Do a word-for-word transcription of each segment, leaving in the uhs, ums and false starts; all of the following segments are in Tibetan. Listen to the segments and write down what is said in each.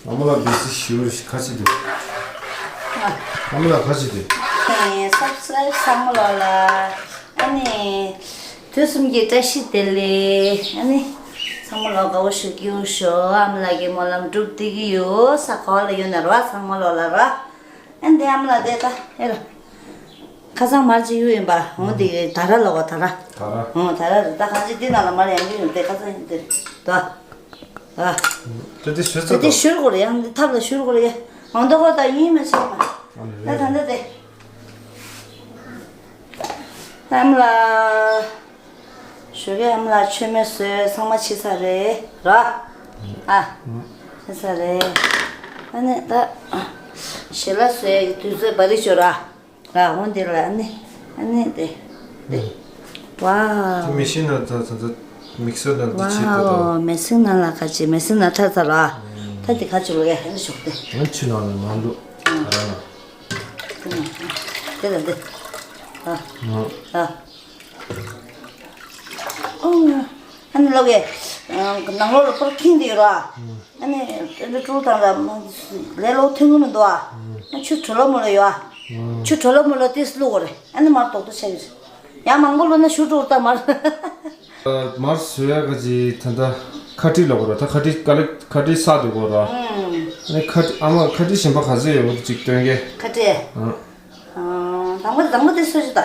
ཨ་མ་ལགས་བི་ཟི་ཞུ་རེ་ཁ་ཆེ་འདུག་ཨ་མ་ལགས་ཁ་ཆེ་འདུག་ཨེ་སབ་སི་ཀ་རེབ་ཚང་མ་ལོག་ལ། ཨ་ནི། དུས་གསུམ་གྱི་བཀྲ་ཤིས་བདེ་ལེགས། ཨ་ནི། ཚང་མ་ལོག་དགའ་བོ་ཞིག་སྐྱིད་པོ་ཞིག་ཨ་མ་ལགས་ཀྱི་སྨོན་ལམ་སྒྲུབ་བསྡད་ཀྱི་ཡོད། ས་ག་བ་ལ་ཡོད་ན་ར་ཚང་མ་ལོག་ལ་ར། ཨ་འདི་ཨ་མ་ལགས་དེ་ད་ཨེ་ལ། ཁ་སང་མར་ཅིག་གཡུག་ཡིན་པ། འོ་འདི་ད་ར་ལོག་པ་ད་ར། ད་ར། འོ་ད་ར་རེད། ད་གང་ཅི་འདི་ནང་ལ་མར་ཡང་གཡུག་ཡོང་དེ་ཁ་སང་ཡིན་དེ། ད། ཨ། དེ་དེ་ཞུ་ཚོད་དེ་ཤུར་དགོས་རེད་ཡང་འདི་ཐབ་ལ་ཤུར་དགོས་རེད་ཡ། འོ་འདི་ཁོ་ད་ཡིན་མ་ཆགས་པ། ད་ད་འདི་དེ། ཨ་མ་ལགས། ཞོགས་ཀས་ཨ་མ་ལགས་མཆོད་མེ་བཟོས་ཚང་མ་ཕྱིན་ཚར་རེད་ར། ཨ། ཕྱིན་ཚར་རེད། ཨ་ནི་ད། ཞལ་ལག་བཟོས་ཀྱི་དུས་ཚོད་བར་རི་ཤོར་ར། ར་འོ་འདི་ལ་ཨ་ནི། ཨ་ནི་དེ། དེ། ཝའོ། མེ་ཤིན་ནང་ད་ད་ད་མིག་སར་ནང་དེ་བྱེད་དོ། ཝའོ་མེ་ཤིན་ནང་ལ་ཁ་ཅིག་མེ་ཤིན་ནང་ཐར་ཚར་ར། ད་དེ་ཁ་ཅིག་ལོག་ཡ་ཧན་ཤོག་དེ། ང་ཆུ་ནང་ལ་མ་འདུག་ཨ་ར་ན། དེ་ལ་དེ། ཨ། ཨ། ཨོ། ཨ་ནི་ལོག་གི། ཨ། ནང་ལོགས་ལ་པོར་ཁེངས་ཏེ་ཡོད་ར། ཨ་ནི་ཨ་ནི་ཀྲུའུ་དང་ལ་ལས་ལོག་ཐོན་གི་མི་འདུག་ཨ། ཨ་ཆུ་དྲོ་ལོ་མོ་ལོ་ཡོད་ཨ། ཨ་ཆུ་དྲོ་ལོ་མོ་ལོ་ཏིས་བླུག་གོ་རེད། ཨ་ནི་མར་ཏོག་ཏོ་ཆགས་ཀྱི་རེད། ཡང་མང་པོ་བླུག་ན་ཞུ་འགྲོ་ད་མར། མར་བཟོ་ཡ་ག་ཅི་ད་ལྟ་ཁ་ཊི་ལོག་གོ་ར། ད་ཁ་ཊི་ཀ་ལེ་ཁ་ཊི་ས་དུ་གོ་ར། ཨ་ནི་ཁ་ཊི་ཨ་མ་ཁ་ཊི་གཞན་པ་ག་ཚོད་ཡོད་ཅིག་སྟོན་གེ། ཁ་ཊི། ཨ། དང་པོ་དང་པོ་དེ་སོ་ཞིག་ད།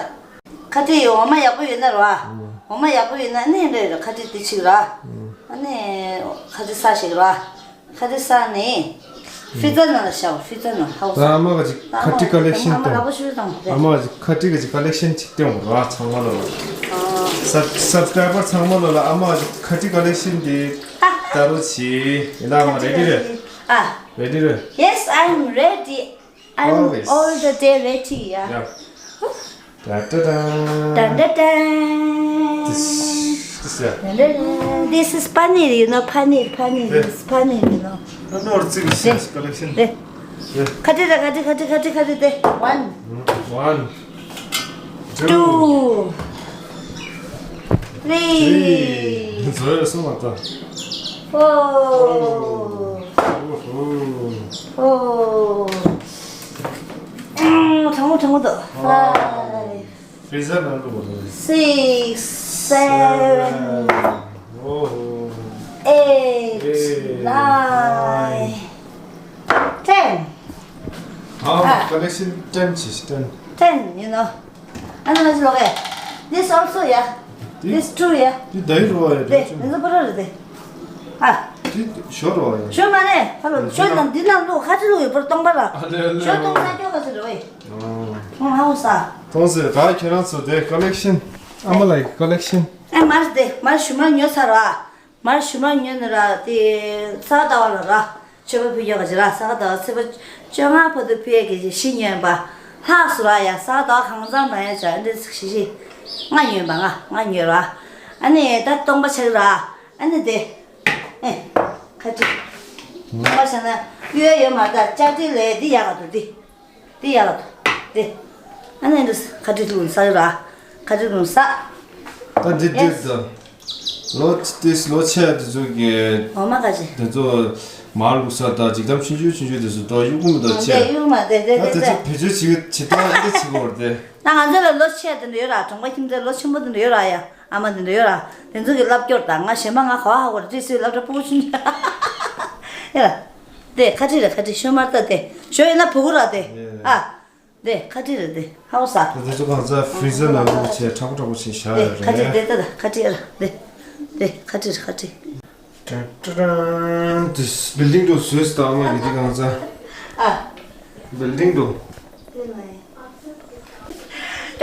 ཁ་ཊི་ཡི་འོ་མ་ཡག་པོ་ཡོད་ན་རོ། ཨ། འོ་མ་ཡག་པོ་ཡོད་ན་ནི་འདྲ་ཡོད་ར། ཁ་ཊི་དེ་ཆིག་ར། ཨ་ནི་ཁ་ཊི་ས་ཞིག་ར། ཁ་ཊི་ས་ནི་ཧྥི་ཛར་ནང་ལ་བཞག་ཧྥི་ཛར་ནང་ཧའོ་ས། ཨ་མ་ག་ཅིག་ཁ་ཊི་ཀ་ལེག་ཤན་ཨ་མ་དང་། ལག་པ་ཤུ་དང་དེ། ཨ་མ་ག་ཅིག་ཁ་ཊི་ག་ཅིག་ཀ་ལེག་ཤན་ཅིག་སྟོན་ར་ཚང་མ་ལ། ཨ། སབ་སབ་སི་ཀ་རའི་བར་ཚང་མ་ལ་ཨ་མ་ག་ཅིག་ཁ་ཊི་ཀ་ལེག་ཤན་དེ་ལྟ་རོགས་བྱེད། ཡིན་ན་ཨ་མ་རེ་ཌི་རེད། ཨ། རེ་ཌི་རེད། Yes, I'm ready. I'm always all the day ready, yeah. Yeah. Da da da. Da da da. This, this, yeah. Da da da. This is paneer, you know, paneer, paneer, yeah. This is paneer, you know. No, no, it's this collection. ཁ་ཊི་ར་ཁ་ཊི་ཁ་ཊི་ཁ་ཊི་ཁ་ཊི་དེ། One. One. Two. Two. Three. Three. བཟོས་སོང་ང་ད། Four. ཨོ་ཧོ། Four. ཨང་། གྲང་མོ་གྲང་མོ་འདུག Five. ཧྥི་ཛར་ནང་བླུགས་པ་རེད། Six. Seven. ཨོ་ཧོ། Eight. Eight. Nine. Ten. ཨ། ཨ། Collection ten བྱས་ཤིག ten. Ten, you know. ཨ་ནི་ང་ཚོ་ལོག་གས། This also, yeah. This too, yeah. འདི་ད་ཡིན་རོ་ཡ། དེ་འདི་ཚོ་པོ་རོ་རེད་དེ། ཨ། འདི་ཞོ་རོ་ཡ། ཞོ་མ་རེད། ཧ་ལོ། ཞོ་ནང་འདི་ནང་བླུགས་ཁ་ཅིག་བླུགས་ཡོད་པར་སྟོང་པ་ར། ཨ་ལེ་ཨ་ལེ། ཞོ་སྟོང་ས་སྐྱོ་ཁ་ཅིག་རོ་ཡ། ཨོ། ཧ་ཧ་ས། སྟོང་ཟེར་ད་ཁྱེད་རང་ཚོ་དེ་collection། ཨ་མ་ལགས་ཀྱི་collection། ཨ་མར་དེ་མར་ཞུ་མར་ཉོ་ཚར་བ། མར་ཞུ་མར་ཉོས་ནས་ར་དེ་ས་ག་ཟླ་བ་ལ་ར་མཆོད་པ་ཕུལ་རྒྱུ་ག་ཅིག་ར། ས་ག་ཟླ་བ་ཚེས་པ་བཅོ་ལྔ་བར་དུ་ཕུལ་ཡས་ཀྱི་གཞི་ཉོས་པ་ལྷག་སོང་ར། ཡ་ས་ག་ཟླ་བ་གང་ཚང་དང་ཡ་བྱ་འདི་གཞི་གཞི་ལྔ་ཉོས་པ་ལྔ་ལྔ་ཉོས་ར། ཨ་ནི་ད་སྟོང་པ་ཆགས་ར། ཨ་ནི་དེ་ཨེ་ཁ་ཅིག་སྟོང་པ་ཆགས་ན་གཡོལ་ཡོད་མ་རེད། ད་ཅ་ཏི་ལས་འདི་ཡག་ག་འདུག་འདི། དེ་ཡག་ལ་དེ། ཨ་ནི་འདི་ཁ་ཊི་ལུང་ཟ་ར། ཁ་ཊི་ལུང་ཟ། ད་འདི་འདི། Yes. ད་ལོ་དེ་ལོ་ཆེ་དེ་ཚོ་གི། འོ་མ་ག་ཅི། དེ་ཚོ་མར་བླུགས་ས་དང་འཇིགས་དམ་ཆུང་ཆུང་ཆུང་ཆུང་དེ་ཚོ་ད་གཡུག་གི་མི་འདུག་ཆེ། འདི་གཡུག་མ་དེ་དེ་ད་དེ་དེ་ཚོ་དེ། བེད་སྤྱོད་བྱེད་བྱེད་སྟངས་འདི་བྱེད་དགོས་རེད་དེ། ད་ང་ཚོ་ལ་ལོ་ཆེ་དེ་འདྲ་ཡོད་ར། གྲོང་པ་ཁྱིམ་ཚང་ལོ་ཆེན་པོ་དེ་འདྲ་ཡོད་ར་ཡ། ཨ་མ་དེ་འདྲ་ཡོད་ར། དེ་ཚོ་གི་ལབ་སྐྱོར་དང་ང་གཞན་པ་ང་གོ་ཧ་གོ་རེ་ཏི་སི་ལབ་འདྲ་ཕྲུ་གུ་ཆུང་ཆུང་ཡ། དེ་ཁ་ཊི་རེད། ཁ་ཊི་ཞོ་མར་ལྟ་དེ་ཞོ་ཡིན་ན་བུ་གུ་ར་དེ། ཨ། དེ་ཁ་ཊི་རེད་དེ་ཧའོ་ས། དེ་ཚོ་གང་ཚ་ཧྥི་རི་ཛར་ནང་བླུགས་བྱས་དྲག་པོ་དྲག་པོ་བྱས་བཞག་དེ་ཡོད་ཁ་ཊི་རེད། དེ་ལྟ་ད་ཁ་ཊི་ཨ་ར་དེ། དེ་ཁ་ཊི་རེད་ཁ་ཊི། ཏྲ་ཏྲ་ཏྲ། དེ་བིལ་ཌིང་འགྲོ་བཟོས་སུ་དང་མ་གི་དེ་གང་ཚ། ཨ། བིལ་ཌིང་འགྲོ།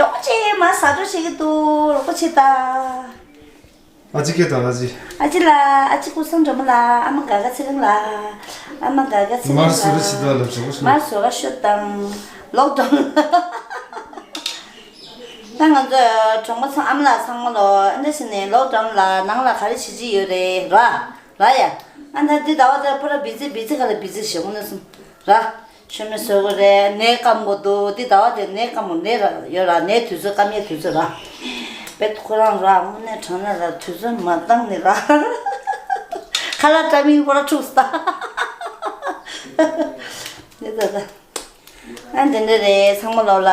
ཡག་པོ་བྱས། མ་ཟ་འགྲོ་བྱེད་ཀྱི་འདུག་རོགས་པ་བྱེད་ད། ཨ་ཅེ་སྐད་བཏང་ཨ་ཅེ། ཨ་ཅེ་ལགས། ཨ་ཅེ་སྐུ་སྲུང་སྒྲོལ་མ་ལགས། ཨ་མ་དགའ་དགའ་ཚེ་རིང་ལགས། ཨ་མ་དགའ་དགའ་ཚེ་རིང་ལགས། མར་བཟོ་ར་ཞིག་དང་ལབ་བྱུང་། མར་བཟོ་ག་ཤོད་དང་། ལོག་དང་། ད་ང་ཚོ་གྲོང་པ་ཚང་ཨ་མ་ལགས་ཚང་མ་ལོ་འདི་ཟེར་ནས་ལོག་དང་ལ་ནང་ལ་ག་རེ་བྱེད་ཀྱི་ཡོད་རེད་ར། ར་ཡ། ཨ་ད་འདི་ཟླ་བ་དེ་པུ་ར་བི་ཛི་བི་ཛི་ག་ལ་བི་ཛི་ཞེ་དགོས་ན་སོང་ར། ཆུ་མེ་བཟོ་དགོས་རེད། ནས་སྐམ་དགོས་འདུག་འདི་ཟླ་བ་དེ་ནས་སྐམ་མོ་ནས་ར་ཡོད་ར། ནས་དུས་ཚོད་སྐམ་ཡས་དུས་ཚོད་ར། བེད་ཁོ་རང་ར་དངོས་གནས་དྲང་གནས་ར་དུས་ཚོད་མ་བཏང་ནི་ར། ཁ་ལག་ཏྲ་མིང་པོ་ར་འཁྲུགས་སོང་ད། འདི་ད་ད། ཨ་འདི་འདྲ་རེད། ཚང་མ་ལོག་ལ།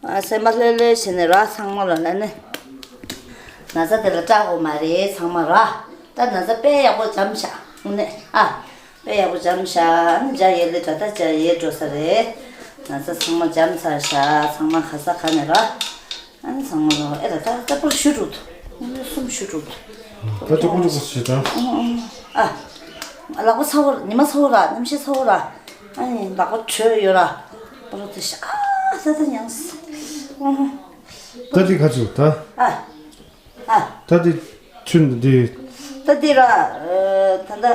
ཨ་སེམས་པ་ལྷོད་ལྷོད་བྱས་ནས་ར། ཚང་མ་ལོག་ལ་ནི། ན་ཚ་དེ་ལ་སྐྲག་དགོས་མ་རེད་ཚང་མ་ར། ད་ན་ཚ་དཔེ་ཡག་པོ་འཇམ་ཤག་དངོས་གནས་ཨ། དཔེ་ཡག་པོ་འཇམ་ཤག་ཨ་ནི་འཇའ་ཡལ་ལེ་དྲ་ད་འཇའ་ཡལ་འགྲོ་ས་རེད། ན་ཚ་ཚང་མ་འཇམ་ཚར་ཤག་ཚང་མ་ག་ས་ག་ནས་ར། ཨ་ནི་ཚང་མ་ལོག་ཨེ་ད་ད་ད་པུར་ཞུ་འགྲོ་ཐུབ། གསུམ་ཞུ་འགྲོ་ཐུབ། ད་ཅོག་པོ་ཅོག་པོ་ཞུ་དང་། ཨ། ལག་པ་ཚ་བོ་ར། ཉི་མ་ཚ་བོ་ར། གནམ་གཤིས་ཚ་བོ་ར། ཨ་ནི་ལག་པ་དྲོད་ཡོད་ར། པོ་རོ་དེ་ཤ་ཨ་ད་ད་མྱངས། ད་དེ་ག་ཚོད་ད། ཨ། ཨ། ད་དེ་ཆུ་འདི། ད་དེ་ར། ད་ད་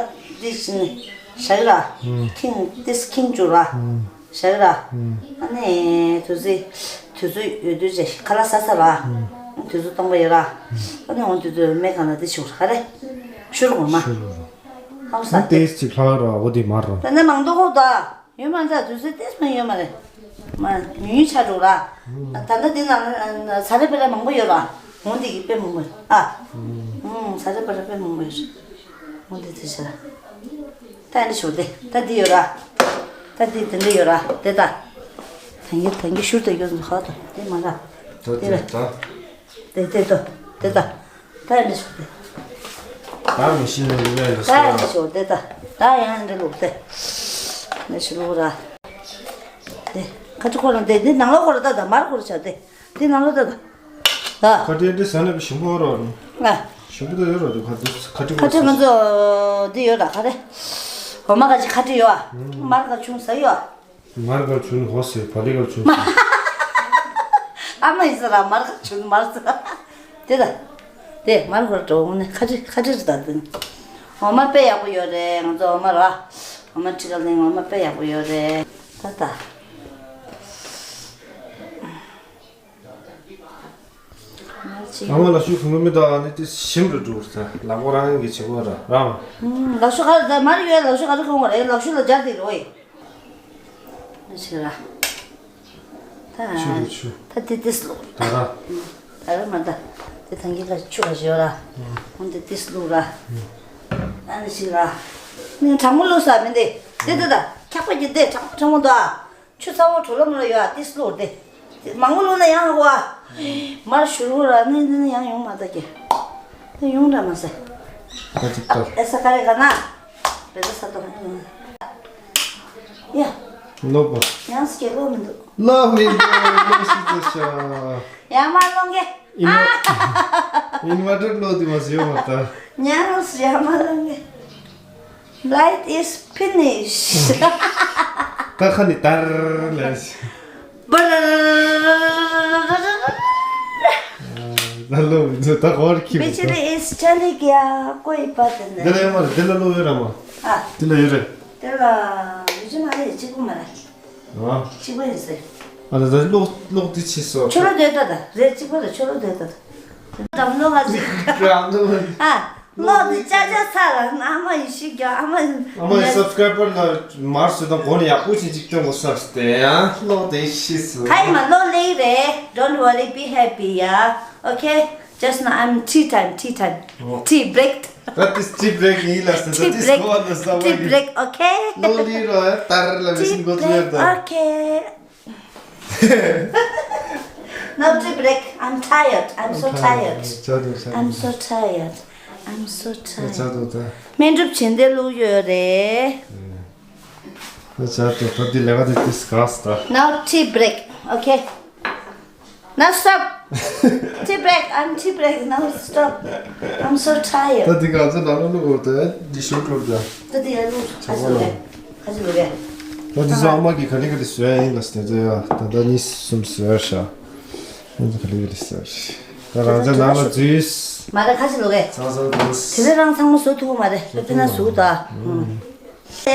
དེ་ཤིན་ཤ་ར། ཁིང་དེ་ཁིང་ཅུ་ར། ཤ་ར། ཨ་ནི་དུས་ཚོད་དུས་ཚོད་ཡོད་དུས་ཅེ་ཁ་ལག་ཟ་ས་ར། དུས་ཚོད་གཏོང་པ་ཡོད་ར། ཨ་ནི་འོང་དུས་ཚོད་མེ་གང་ལ་དེ་ཤུགས་ར་རེ། ཤུར་གོ་མ། ཧང་ས་དེ་ཅིག་ལྷག་ར་འོ་དེ་མར་ར། ད་ནི་མང་དུ་གོ་ད། ཡོད་མ་རེད། དུས་ཚོད་ཏེས་མ་ཡོད་མ་རེད། མ་ཉུང་ཉུང་ཆགས་འགྲོ་ར། ད་ལྟ་འདི་ནང་ལ་ཟ་རེ་པེ་ར་མང་པོ་ཡོད་ར། འོང་འདི་གི་དཔེ་མང་པོ་ཡོད་ཨ། ཨུམ་ཟ་རེ་པེ་ར་དཔེ་མང་པོ་ཡོད་ར། འོང་འདི་དེ་ཟ་ར། ད་འདི་ཞོར་དེ་ད་འདི་ཡོད་ར། ད་འདི་དེ་འདྲ་ཡོད་ར་དེ་ད། ད་ངས་ད་ངས་ཤུར་དུ་ཡོད་ནི་ཧ་ད་དེ་མ་ར། ད་དེ་དེ་ད། དེ་དེ་ད་དེ་ད། ད་ཡང་འདྲི་ཞོག་དེ། ད་མི་ཤེས་ནི་ལུག་ཡང་འདྲི་ད་ཡང་འདྲི་ལུག་དེ། འདི་ཞུ་ལུག་ར། དེ་ཁ་ཅིག་ཁོ་རང་དེ་འདི་ནང་ལོགས་ཁོ་ར་ད་ད་མར་ཁོ་ར་ཆ་དེ། འདི་ནང་ལོགས་ད་ད། ད། ཁ་ཏེ་འདི་ཟ་ནས་ཞིམ་པོ་རོ། ང་། ཞིམ་པོ་ད་ཡོད་རོ། དེ་ཁ་ཏེ་ཁ་ཏེ་ཁ་ཏེ་ཁོ་ང་ཚོ་འདི་ཡོད་ར་ཁ་རེ། འོ་མ་ག་ཅིག་ཁ་ཏེ་ཡོད་ཨ། མར་ག་ཆུང་ཟ་ཡོད་ཨ། མར་ག་ཆུང་ཧོ་སེ་བ་ལི་ག་ཆུང་སེ། ཨ་མ་ཡིན་ས་ར་མར་ག་ཆུང་མར་ཟ། དེ་ད། དེ་མར་གོར་འགྲོ་འོང་ནས་ཁ་ཅི་ཁ་ཅི་རི་ད་དུ། འོ་མ་དཔེ་ཡག་པོ་ཡོད་རེད། ང་ཚོ་འོ་མ་ར། འོ་མ་ཁྲི་ཀ་ལིང་འོ་མ་དཔེ་ཡག་པོ་ཡོད་རེད། ད་ད། ཨ་མ་ལ་ཤུགས་གང་མི་ད་ནི་དེ་ཞིམ་རུ་འགྲོ་ས་ལག་པ་རང་གི་བྱེད་པ་ར་རང་། ལག་ཤུ་ག་རེ་ད་མར་ཡོད། ལག་ཤུ་ག་རེ་གོང་བ་རེད། ལག་ཤུ་ལ་སྦྱར་དེ་རོ་ཡི། ཆི་ར། ད། ཆུ་རེད་ཆུ། ད་དེ་དེ་སློག་ད་ར། ད་ར་མ་ད། དེ་ཐང་གི་ཁ་ཆུ་ཁ་ཞོ་ར། ཧོན་དེ་དེ་སློག་ར། ཨ་ནི་ཆི་ར། ནི་གྲང་མོ་བླུགས་ས་མི་འདི། དེ་དེ་ད། འཁྱག་པ་གི་དེ་གྲང་མོ་གྲང་མོ་འདུག་ཨ། ཆུ་ཚ་བོ་བྲོ་ལོ་མོ་ལ་ཡོད་ཨ། དེ་སློག་དེ། དེ་མང་པོ་བླུགས་ན་ཡང་ཧ་གོ་ཨ། མར་ཞུ་རུ་ར་ནི་འདི་ནི་ཡང་ཡོང་མ་ད་གི། དེ་ཡོང་འདྲ་མ་ཟེར། ད་ཅིག་ལྟ། ཨེ་ས་ཀ་རེ་ག་ན། རེ་ས་ས་ཏོ། ཡ། ལོ་པ། ཡང་སྐྱེ་ལོ་མི་འདུག་ལོ་མི་འདུག་ལོ་ཤི་ཙེ་ཤ། ཡ་མ་ལོང་གེ། ཨིན་ཝ་ཨིན་ཝ་ཊར་ལོ་དེ་མ་ཟེར་ཡོད་མ་ད། ཉང་ཡ་མ་ལོང་གེ། Light is finish. ད་ཁ་ནི་དར་ལས། ད་ལོ་མི་འདུག་ད་ཧོར་ཁྱི་མི་འདུག Bichri is chali gaya, koi baat nahi. འདི་ལ་ཡོད་མ་རེད། འདི་ལ་ལོ་ཡོད་ར་མ། ཨ། འདི་ལ་ཡོད་རེད། དེ་ལ་ཡོད་ཅི་མ་རེད། གཅིག་པོ་ཡིན་ཟེར། ཨ། གཅིག་པོ་ཡིན་ཟེར། ཨ་ད་ད་ལོག་ལོག་དེ་ཆི་སོ། ཆོ་ལོ་དེ་ད་ད་རེད། གཅིག་པོ་རེད། ཆོ་ལོ་དེ་ད་ད། འགྲམ་ལོ་ང་ཅིག་འགྲམ་ལོ་ང་ཅིག་ཨ། ལོ་དེ་ཅ་ཅ་ཚ་ལ་ཨ་མ་ཡི་ཤི་རྒྱ་ཨ་མ་ཨ་མ་ཡི་སབ་སི་ཀ་རའི་བར་ལ་མར་སུ་དང་གོ་ནས་ཡག་པོ་ཞིག་ཅིག་སྟོན་དགོས་ས་སྟེ་ཡ་ལོག་དེ་ཤི་སོ། ཁ་ཡི་མ་ལོ་ལེ་རེད། Don't worry, be happy, yeah. Okay? Just now I'm tea time, tea time. Tea break. That is tea break in English. Tea break. Tea break, okay? ལོ་ལི་རོ་ཡ་ཏར་ལ་མི་སིན་གོ་ཏུ་ཡ་ཏར། Okay. No tea break. I'm tired. I'm so tired. I'm so tired. I'm so tired. སྨན་སྒྲུབ་བྱེད་འདི་ལུགས་ཡོད་རེད། ད་ཅག་ཏུ་ད་འདི་ལས་ཀ་དེ་དིས་ཀ་སི་ད། Now tea break, okay? Now stop. Tea break, I'm tea break, now stop. I'm so tired. ད་འདི་ག་ཚོད་ནང་ལ་བླུག་དགོས་ད་འདི་ཤོར་འགྲོ་ད། ད་འདི་ཡ་བླུག་ཁ་ཅིག་ལུག་གས། ཁ་ཅིག་ལུག་གས། ད་འདི་ཚོ་ཨ་མ་གིས་ག་ལེ་ག་ལེ་བཟོས་ཡ་ཡིན་ལ་སྟེ་ད་ཡ་ད་ད་གཉིས་གསུམ་བཟོས་ཤག་ཨ་འདི་ག་ལེ་ག་ལེ་བཟོས་ཤག་ད་རང་ཅག་ནང་ལ་འཛུལ། མ་རེད་ཁ་ཅིག་ལུག་གས། ཚང་ཚང་འཛུལ། དེ་རེ་རང་ཚང་མ་བཟོ་ཐུབ་མ་རེད། ཨ་ཕི་ན་བཟོ་ད། ཨུམ།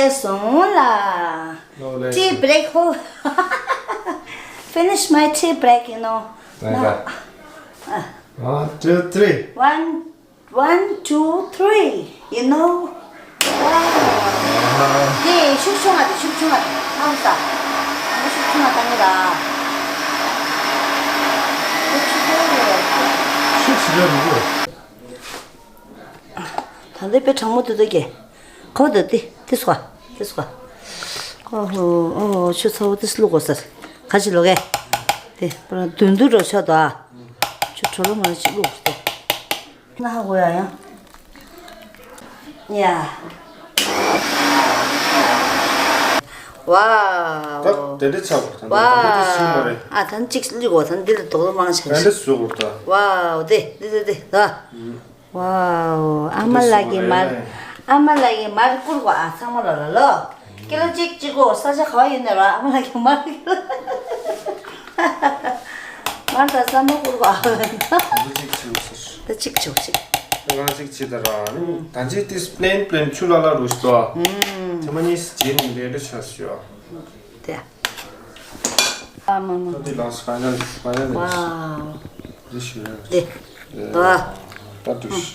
སོང་ལ། ལོ་ལེ། Tea break ཧོ། Finish my tea break, you know. Now, uh, one, two, three. One, one, two, three, you know. Wow. དེ་ཤུགས་ཆུང་བ་དེ་ཤུགས་ཆུང་བ་དེ་ཧང་ས། ཨ་ཤུགས་ཆུང་བ་ད་ནི་ར། ཤུགས་ཆུང་བ་རེད། ཤུགས་ཆེ་རེད་མི་འདུག་ད་འདི་དཔེ་གྲང་མོ་འདུག་ད་ཀྱེ། ཁོ་འདི་འདི་འདི་སོ། འདི་སོ། ཨོ་ཧོ། ཨོ་ཧོ། ཆུ་ཚ་བོ་ཏིས་བླུག་དགོས་ས། ག་ཅི་ལོག་གེ། དེ་པར་དུན་དུ་རོ་ཆོ་དོ། ཆུ་གྲོ་ལོ་མ་ཅིག་བླུག་དེ། ན་ཧ་གོ་ཡ་ཡང་། ཡ། ཝའོ། ད་དེ་འདྲ་ཆགས་པ་དང་ད་འདི་ཤིང་མ་རེད། ཨ་ད་ཅིག་ལི་གོ་ད་འདི་ལ་དོག་ལོ་མང་ཆགས། དེ་འདྲ་བཟོ་དགོས་ད། ཝའོ་དེ་དེ་དེ་དེ་ད། ཝའོ། ཨ་མ་ལགས་ཀྱི་མར། ཨ་མ་ལགས་ཀྱི་མར་བསྐུར་བ། ཨ་ཚང་མ་ལ་ལ་ལོ། ཀི་ལོ་གཅིག་གཅིག་གོ་ས་ཆ་ག་བ་ཡིན་ནས་ར་ཨ་མ་ལགས་ཀྱི་མར། མར་དང་ཟ་མ་བསྐུར་བ། ད་གཅིག་བྱེད་ཟེར། ད་གཅིག་བྱེད་གཅིག་ང་གཅིག་བྱེད་ད་ར། ད་གཅིག་དེ་པླེན་པླེན་ཆུ་ལ་ལ་རུ་ཤི་ཏོ། ཐེ་མ་གཉིས་རྗེས་ནས་ལས་འདྲ་ཆགས་ཤོག་དེ། ཨ་མ་མ། ད་དེ་ལགས་སུ་གང་ཡང་གང་ཡང་མེད། ཝའོ། འདི་ཞུ་ཡ། དེ། ཨ། ད་དུས།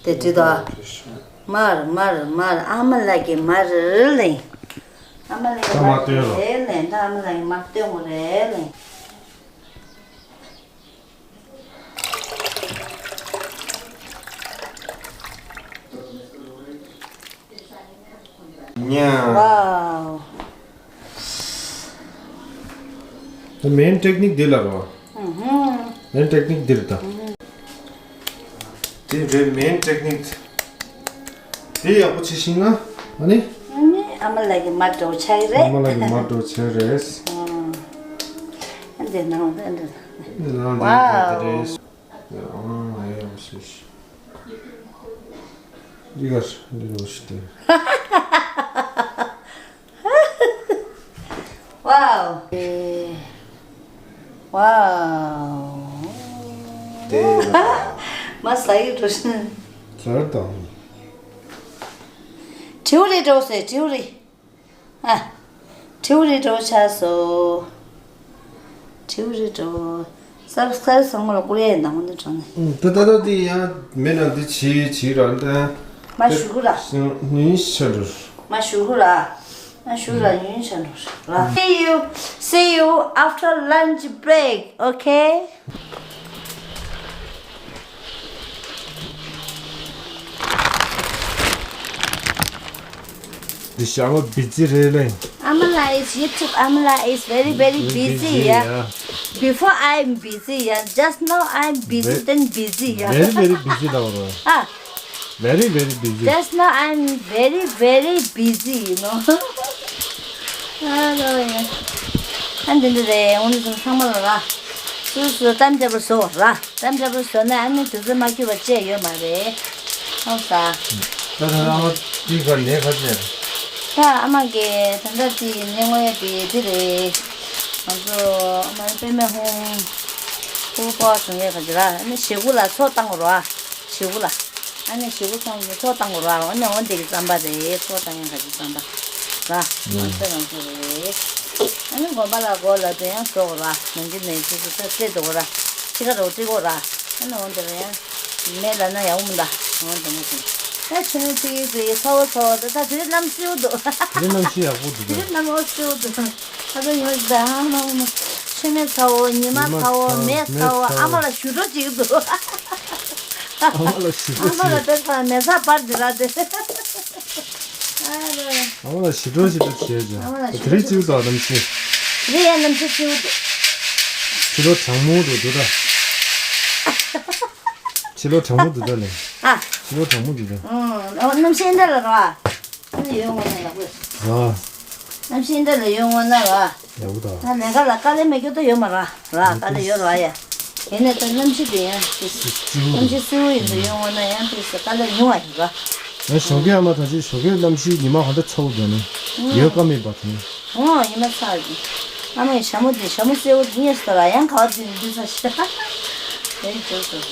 དེ་དུས་ད། དུས། མར་མར་མར་ཨ་མ་ལགས་ཀྱི་མར་ལེན། ཨ་མ་ལགས་ཀྱི་ད་མར་མར་སྟོན་རོགས། རེད་ལེན། ད་ཨ་མ་ལགས་ཀྱི་མར་སྟོན་དགོས་རེད་ལེན། ཉ། ཝའོ། ད་མེན་ཊེག་ནིག་འདི་ལ་རོ། ཨུ་ཧུམ། མེན་ཊེག་ནིག་འདིར་ད། དེ་རེད་མེན་ཊེག་ནིག་དེ་ཡག་པོ་བྱེད་ཤིང་ན་ཨ་ནི། ཨ་ནི་ཨ་མ་ལགས་ཀྱི་མ་འགྲོ་ཆགས་རེད། ཨ་མ་ལགས་ཀྱི་མ་འགྲོ་ཆགས་རེད། ཨ་འདི་ནང་འདི་འདི། ནང་འདི་ཝའོ། འདི་རེད། ཨང་ཨེ་ཡང་ཤེས་ཤེས། འདི་གར་འདི་རུ་ཤི་སྟེ། ཝའོ། ཝའོ། དེ་ལ། མ་ཟ་ཡི་འགྲོ་ཤིན། ཟ་དང་། དྲིའུ་རེ་འགྲོ་ཟེར་དྲིའུ་རེ། ཨ། དྲིའུ་རེ་འགྲོ་ཆགས་སོ། དྲིའུ་རེ་འགྲོ། སབ་སི་ཀ་རབ་ཚང་མ་ལ་བསྐུར་ཡ་ཡིན་ད་ངོ་འདི་དྲང་ནས། ད་ད་ད་དེ་ཡང་མེད་ན་འདི་བྱེད་བྱེད་ར་ད། མ་ཞུ་གུ་ར། ཉིན་ཤ་འགྲོ། མ་ཞུ་གུ་ར། མ་ཞུ་ར་ཉིན་ཤ་འགྲོ་ར། See you, see you after lunch break, okay? འདི་ཞྭ་མོ་བི་ཛི་རེད་ལེ། Amala is YouTube. Amala is very very busy, yeah. Before I'm busy, yeah. Just now I'm busy, then busy, yeah. Very very busy ལབ་རོ། ཨ། Very very busy. Just now I'm very very busy, you know. ཨ་ལོ་ཡ། ཨ་འདི་འདི་རེད། འོ་ནི་ཚང་མ་ལ་ར། སུ་སུ་གཏམ་རྒྱབ་པ་བཟོ་ར། གཏམ་རྒྱབ་པ་བཟོ་ན་ཨ་ནི་དུས་ཚོད་མ་འཁྱོལ་བ་བཅས་ཡོད་མ་རེད། ཨོ་ས། ད་ད་ཨ་མ་དེ་ག་ནས་ག་ཚད། ད་ཨ་མ་གི་ད་ལྟ་དེ་ནས་ངོ་ཡ་དེ་དེ་རེད། ང་ཚོ་ཨ་མ་པད་མའི་ཧོང་ཁུ་པ་བྱུང་ཡས་ག་ཅི་ར་ཨ་ནི་ཞེ་དགུ་ལ་ཚོགས་བཏང་རོ་ཨ། ཞེ་དགུ་ལ། ཨ་ནི་ཞེ་དགུ་ཚང་གི་ཚོགས་བཏང་དགོས་ར། ཨ་ནི་འོ་འདི་གི་རྩམ་པ་རེད། ཚོགས་བཏང་ཡང་ག་ཅི་རྩམ་པ་ར། ང་ཚོ་རང་ཚོ་རེད། ཨ་ནི་དགོན་པ་ལ་སྒོ་ལ་དོན་ཡང་བཟོ་དགོས་ར། ནང་གི་ནས་ཆུ་ཚོད་ཚོད་ཚོད་དགོས་ར། ཕྱི་ཁ་རོ་ཏི་དགོས་ར། ཨ་ནི་འོ་འདི་རེད་ཡང་། མེད་ལ་ན་ཡག་མོ་འདའ། འོ་འདི་མོ་ཞིག་ད་ཆུ་ནི་ཚིག་གི་ཚ་བོ་ཚ་བོ་ད་ད་དེ་རིང་གནམ་སེའུ་འདུག་དེ་རིང་གནམ་གཤིས་ཡག་པོ་འདུག་དེ་རིང་གནམ་འོ་སེའུ་འདུག་ད་ད་ཡོད་ད་ཨ་མ་མ། ཆུ་མེད་ཚ་བོ་ཉི་མ་ཚ་བོ་མེ་ཚ་བོ་ཨ་མ་ལ་ཞུ་འགྲོ་ཅིག་འདུག་ཨ་མ་ལ་ཞུ་འགྲོ་ཨ་མ་ལ་ཅིག་དཔེ་ཁ་མེ་ཚ་པར་འདི་ར་དེ། ཨ་ལོ། ཨ་མ་ལ་ཞུ་འགྲོ་ཞིག་ཏུ་བྱས་ཀྱང་ཨ་མ་ལ་ཞུ་དེ་རིང་གཅིག་ཏུ་ཨ་དམ་ཤི། དེ་ཡང་གནམ་གཤིས་སེའུ་འདུག་ཕྱི་ལོ་གྲང་མོ་འདུག་འདུག་ད། ཕྱི་ལོ་གྲང་མོ་འདུག་ད་ལེ། ཨ། ཕྱི་ལོ་གྲང་མོ་འདུག་ད། ཨང་། ཨ་གནམ་གཤིས་འདྲ་ལ་ར། ཨ་ནི་ཡོད་ངོ་ན་ཡག་པོ། ཨ། གནམ་གཤིས་འདྲ་ལ་ཡོད་ངོ་ན་ར། ཡག་པོ་ད། ད་ལས་ཀ་ལ་དཀའ་ལས་མེད་རྒྱུ་ད་ཡོད་མ་ར། ར་དཀའ་ལས་ཡོད་ར་ཡ། ཡིན་ནའི་ད་གནམ་གཤིས་དེ་ཡང་ཏིས། གནམ་གཤིས་སེའུ་ཡིན་དུ་ཡོད་ངོ་ན་ཡང་ཏིས་དཀའ་ལས་ཉུང་བ་ཡིན་ར། ང་ཞོགས་ཀས་ཨ་མ་ད་ཅི་ཞོགས་ཀས་གནམ་གཤིས་ཉི་མ་གང་འདྲ་ཚ་བོ་འདུག་ནི། ཡོད་ཀ་མེད་པ་དེ། ཨོ་ཡིན་ན་ཚ་གི། ཨ་མའི་ཞྭ་མོ་དེ་ཞྭ་མོ་སེའུ་དེ་རྙེད་སོང་ར་ཡང་ག་བ་དེ་འདི་ཚ་ཤ། དེ་བྱོས་སོ།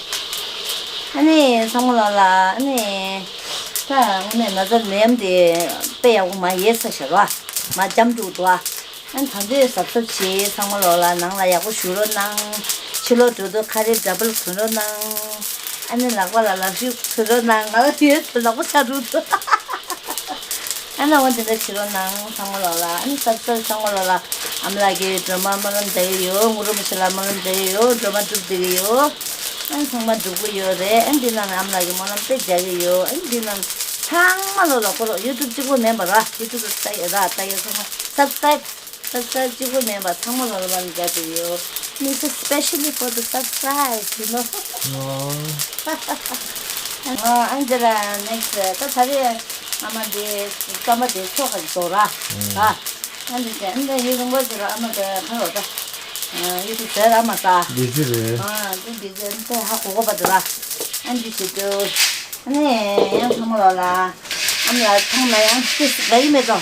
ཨ་ནི་ཚང་མ་ལ་ལ་ཨ་ནི། ད་དངོས་གནས་ན་ཚ་ནད་ཡམས་དེ་དཔེ་ཡག་པོ་མ་ཡལ་ས་ཤ་ར། མ་འཇམ་འགྲོ་འདུག་ཨ། ཨ་ནི་ད་འདོད་གཟབ་གཟབ་བྱེད་ཚང་མ་ལོ་ལ་ནང་ལ་ཡག་པོ་བཞུགས་རོགས་གནང་། ཕྱི་ལོགས་འགྲོ་དུས་ཁ་རས་འདྲ་པོ་གོན་རོགས་གནང་། ཨ་ནི་ལག་པ་ལ་ལག་ཤུབས་གྱོན་རོགས་གནང་། ང་ལ་དུས་ཡོད་དུས་ལག་པ་ཆག་འགྲོ་འདུག་ཨ་ནི་འོ་དེ་འདྲ་བྱེད་རོགས་གནང་ཚང་མ་ལོ་ལ། ཨ་ནི་གཟབ་གཟབ་ཚང་མ་ལོ་ལ། ཨ་མ་ལགས་ཀྱིས་སྒྲོལ་མ་སྨོན་ལམ་རྒྱག་གི་ཡོད། གུ་རུ་རིན་པོ་ཆེ་ལ་སྨོན་ལམ་རྒྱག་གི་ཡོད། སྒྲོལ་མ་སྒྲུབ་བསྡད་ཀྱི་ཡོད། ཨ་ནི་ཚང་མ་སྒྲུབ་ཀྱི་ཡོད་རེད། ཨ་ནི་འདི་ནང་ནས་ཨ་མ་ལགས་ཀྱིས་སྨོན་ལམ་དཔེ་རྒྱག་གི་ཡོད། ཨ་ནི་འདི་ནང་ ཚང་མ་ལོ་ལ་ཁོ་རོ་ཡུ་ཊུབ་གཅིག་པོ་མེད་པ་ར། ཡུ་ཊུབ་ལ་ལྟ་ཡ་ར་ལྟ་ཡ་ཚང་མ་སབ་སི་ཀ་རའིབ། སབ་སི་ཀ་རའིབ་གཅིག་པོ་མེད་པ་ཚང་མ་ལོ་ལ་མ་ལ་མཇལ་དུ་ཡོད། This is specially for the subscribe, you know. ཨོ། ཨ་འདི་ལ་ནེག་སི་ཊི་ད་ད་རེས་ཨ་མ་འདི་རྩམ་པ་དེ་ཚོ་ག་ཚོ་ར། ཨ་འདི་ཟེར་འདི་ཡུ་རུང་པ་ཟེར་ཨ་མ་དེ་ཁ་རོ་ད། ཡུ་ཊུབ་ཟེར་ཨ་མ་ད། བི་ཟི་རེད། ཨ་འདི་བི་ཟི་འདི་ཧ་གོ་གོ་པ་དེ་ར། ཨ་འདི་ཟེར་དུ། ཨ་ནི་ཡང་ཚང་མ་ལོ་ལ། ཨ་མ་ལ་ཚང་མ་ཡང་ཏིས་ག་ཡི་མེད་དོ།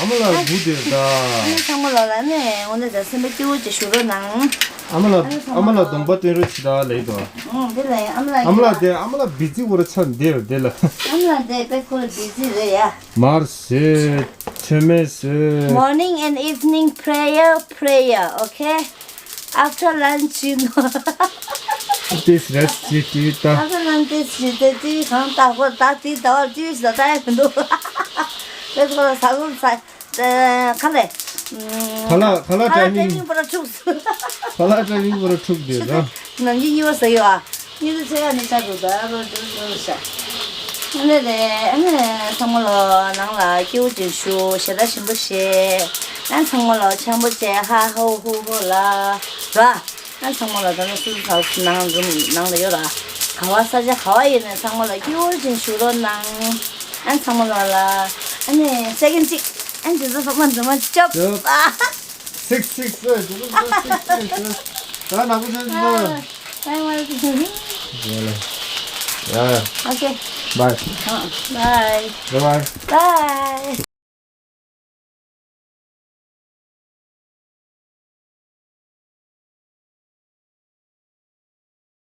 ཨ་མ་ལ་སྒུག་དེར་ད། ཨ་ནི་ཚང་མ་ལོ་ལ་ནི་འོ་ན་ད་སེམས་པ་སྐྱིད་པོ་ཅིག་ཞུ་རོགས་གནང་། ཨ་མ་ལ་ཨ་ནི་ཚང་ཨ་མ་ལ་མ་གདོང་པ་སྟོན་རོགས་བྱེད་ད་ལེགས་དོ། ཨང་དེ་ལ་ཡང་ཨ་མ་ལ་ཨ་མ་ལ་དེ་ཨ་མ་ལ་བི་ཛི་བོ་ར་ཆ་འདེར་དེ་ལ། ཨ་མ་ལ་དེ་དཔེ་ཁོ་བི་ཛི་རེད་ཡ། མར་ཟོས། མཆོད་མེ་ཟོས། Morning and evening prayer, prayer, okay? After lunch, you know. This rest, you do it. After lunch, this, you do it. གང་ལྟ་ཧོ་ད་དེ་ཟླ་བ་དུས་ལ་ལྟ་ཡ་མི་འདུག་དེ་ཚོ་ལ་ཟ་ལུགས་ཟ། ཨ་ག་ལེ། ཁ་ལག་ཁ་ལག་ཁ་ལག་ཊའི་མིང་པོ་ར་འཁྲུགས། ཁ་ལག་ཊའི་མིང་པོ་ར་འཁྲུགས་དེ་ར། ནམ་རྒྱུན་གཉིས་པ་ཟ་ཡོད་ཨ། གཉིས་པ་ཟ་ཡ་ནི་ཆ་འདུག་ད་རོ་འདུག་འདུག་ཤ། ཨ་ནི་རེད། ཨ་ནི་ཚང་མ་ལོ་ནང་ལ་སྐྱིད་པོ་ཅིག་བཞུགས། ཞེ་དྲག་ཞིམ་པོ་བཞེས། ཨ་ཚང་མ་ལོ་འཆམ་པོ་བྱས་ཧ་ཧོ་ཧུ་ཧོ་ལ་ར། ཨ་ཚང་མ་ལོ་ད་ནི་སུ་སུ་ཚ་སུ་ནང་རུམ་ནང་ལ་ཡོད་ར། ག་བ་ས་ཆ་ག་བ་ཡིན་ནས་ཚང་མ་ལོ་སྐྱིད་པོ་ཅིག་བཞུགས་རོགས་གནང་། ཨ་ཚང་མ་ལོ་ལ། ཨ་ནི་སེ་ཀེན་ཌ་གཅིག་ཨ་འདི་ཚོ་ཚང་མ་འཛུམ་མ་ཅོབ། ཅོབ། ཨ། སིག་སིག་སིག་སིག་སིག་སིག་སིག་ད་ནག་པོ་ཆེན་པོ། ཡ་ཡ། Okay. Bye. Bye. Bye. Bye.